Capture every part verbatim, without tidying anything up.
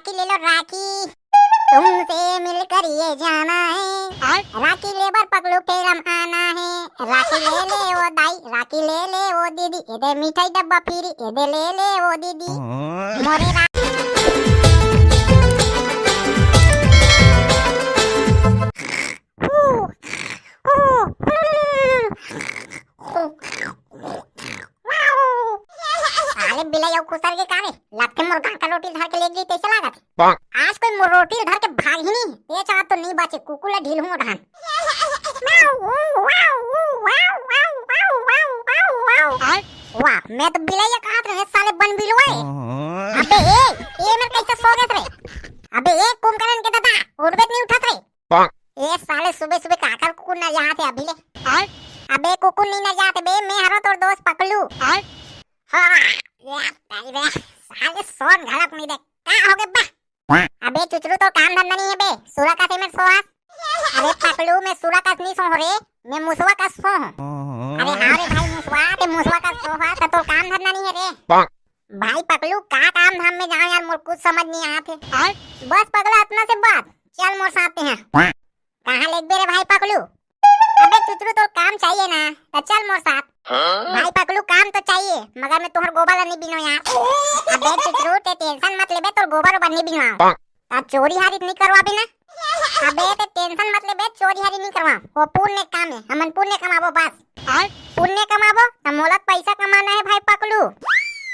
राखी ले लो राखी। तुमसे मिलकर ये जाना है। राखी ले बर पकलू ठेला म आना है। राखी ले ले ओ दाई, राखी ले ले ओ दीदी, एदे मिठाई डब्बा फ्री, एदे ले ले ओ दीदी। मोरे रा- साले बिलाई अउ खुसर के का रे? लगथे मोर गांव का रोटी ल धर के लेग गे तइसे लागत हे। आज कोई मोर रोटी ल धर के भागही नहीं, ए चाहत तो नहीं बाचे, कुकुर ला ढील हूं ढान। वाह, मैं तो बिलइया कहत रहे, साले बन बिलुआ ए। अबे ए, ए मेर कइसे सो गेस रे? अबे ए कुंभकर्ण के ददा, उठबे त नहीं उठत रे। ए साले सुबह सुबह काकर कुकुर नरियात हे अभी ले। अबे कुकुर नहीं नरियात बे, मैं हरो तोर दोस्त पकलू। हाँ, ए, अरे बे, साले सोन घलक नहीं दे। का होगे बा? अबे चुचरू, तोर काम धंधा नहीं हे बे, सुरा कस एमेर सोहस। अरे पकलू, मैं सुरा कस नहीं सोहूं रे, मैं मुसवा कस सोहूं। अरे हाँ रे भाई मुसवा, ते मुसवा कस सोहस, त तोर काम धंधा नहीं हे रे। भाई पकलू, का काम धाम में जाओं यार, मोर कुछ समझ नहीं आत हे। बस पगला, अतना से बात, चल मोर साथ तें। कहाँ लेगबे रे भाई पकलू? अबे चुचरू, तोर काम चाहिए ना, त चल मोर साथ। भाई पकलू, काम तो चाहिए, मगर मैं तोहर गोबर ला नहीं बिनों यार। अबे चुचरू, ते tension मत लेबे, तोर गोबर ओबर नहीं बिनवाओं। त चोरी हारी नहीं करवाबे ना? अबे ते tension मत लेबे, चोरी हारी नहीं करवाओं, वो पुण्य काम हे, हमन पुण्य कमाबो बस। पुण्य कमाबो, त मोला पैसा कमाना हे भाई पकलू।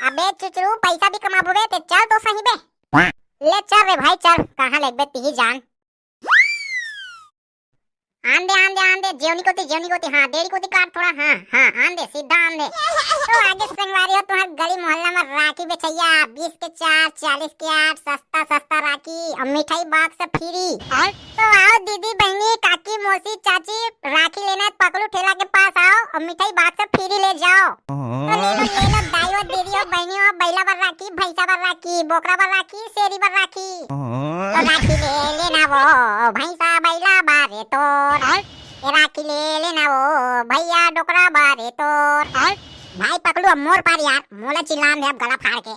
अबे चुचरू, पैसा भी कमाबो बे, ते चल तो सही बे। ले चल रे भाई चल, कहाँ लेगबे तिही जान। आन दे, आन दे, आन दे, जेवनी कोती, जेवनी कोती, हाँ, डेड़ी कोती काट थोड़ा, हाँ, हाँ, आन दे, सीधा आन दे। तो आगे संगवारी हो, तुम्हारे गली मोहल्ला में राखी बेचैया, बीस के चार, चालीस के आठ, सस्ता, सस्ता राखी, अउ मिठाई box free। तो आओ दीदी, बहनी, काकी, मौसी, चाची, राखी लेना हे त पकलू ठेला के पास आओ अउ मिठाई box free ले जाओ। तो ले लो, ले लो, दाई हो, दीदी हो, बहनी हो, बैला बर राखी, भैंसा बर राखी, बोकरा बर राखी, शेरी बर राखी। तो राखी ले लेना वो, भैंसा बैला बारे तोर। ये राखी ले लेना वो, भैया डोकरा बारे तोर। भाई पकलू, अब मोर पारी यार, मोला चिल्लान दे अब गला फाड़ के।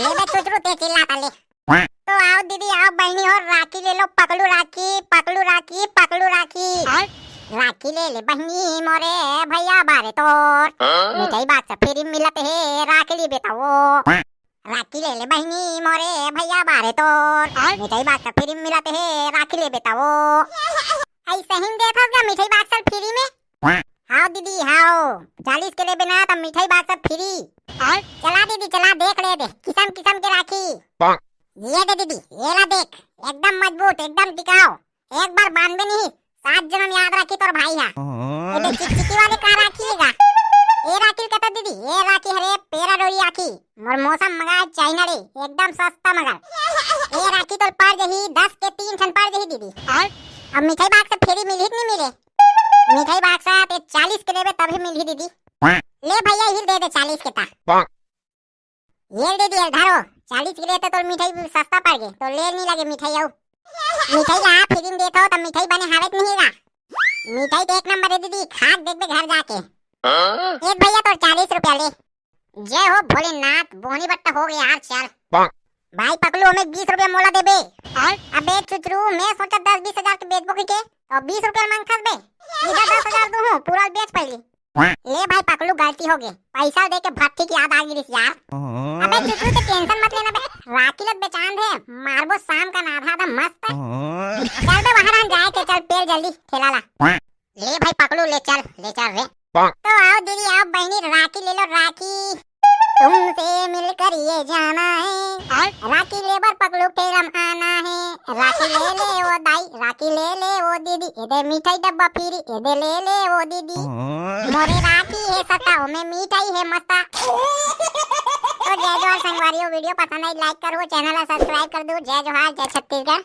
ले बे चुचरू, ते चिल्ला ता ले। तो आओ दीदी, आओ बहनी हो, राखी ले लो, पकलू राखी, पकलू राखी, पकलू राखी। राखी ले ले बहनी मोरे, भैया बारे तोर। मिठाई box free मिलत हे, राखी ले बेटा वो। राखी ले ले बहनी मोरे, भैया बारे तोर। मिठाई box free मिलत हे, राखी ले बेटा वो। अइसे ही देत हस गा मिठाई box free में? हाव दीदी, हाव। चालीस के लेबे ना, त मिठाई box free। चला दीदी, चला, देख ले दे, किसम किसम के राखी। ये दे दीदी, ये ला देख, एकदम मजबूत, एकदम टिकाऊ, एक बार बांधबे नहीं, सात जन्म याद राखी तोर भाई हा। ये दे चिकचिकी वाले का राखी हे गा? ये राखी कता दीदी, ये राखी हरे पेरा डोरी राखी, मोर मौसा मंगाय चाइना ले, एकदम सस्ता मगर। ये राखी तोर पड़ जही दस के तीन ठन पड़ जही दीदी। अब मिठाई box free मिलही कि नहीं मिले? मिठाई box ते चालीस के लेबे तभी मिलही दीदी। ले भैया, ये दे दे चालीस के ता। ये दे दिए, धरो, चालीस के लिए तो तोर मिठाई सस्ता पड़ गे, तो ले नहीं लगे मिठाई। आऊ मिठाई ला free में देत हो, त मिठाई बने हावे त नहीं गा? मिठाई तो एक नंबर हे दीदी, खा के देखबे घर जाके। एक भैया तोर चालीस रुपया ले। जय हो भोलेनाथ, बोहनी बट्टा हो गया यार, चल। भाई पकलू, हमें बीस रुपया मोला देबे। अबे चुचरू, मैं सोचा दस बीस हजार के बेचबो के, तो बीस रुपया मांगथस बे। इधर दस हजार दूहूं, पूरा बेच पहली। ले भाई पकलू, गलती हो गे, पैसा दे के भट्ठी की याद आ गिरिस यार। अबे चुचरू, ते tension मत लेना बे, राखी लग बेचान दे, मारबो शाम का ना आधा आधा मस्त। चल बे, वहां रहन जाए के, चल पेल जल्दी ठेला ला। ले भाई पकलू, ले चल, ले चल रे। तो आओ दीदी, आओ बहनी, राखी ले लो, राखी। तुमसे मिलकर ये जाना है। राखी ले बर पकलू ठेला म आना है। राखी ले ले ओ दाई, राखी ले ले ओ दीदी, एदे मिठाई डब्बा फ्री, एदे ले ले ओ दीदी। मोरे राखी है सस्ता, ओमे मिठाई है मस्ता। तो जय जोहार संगवारी हो, video पसंद आई like करो, channel ला subscribe कर दो। जय जोहार, जय छत्तीसगढ़।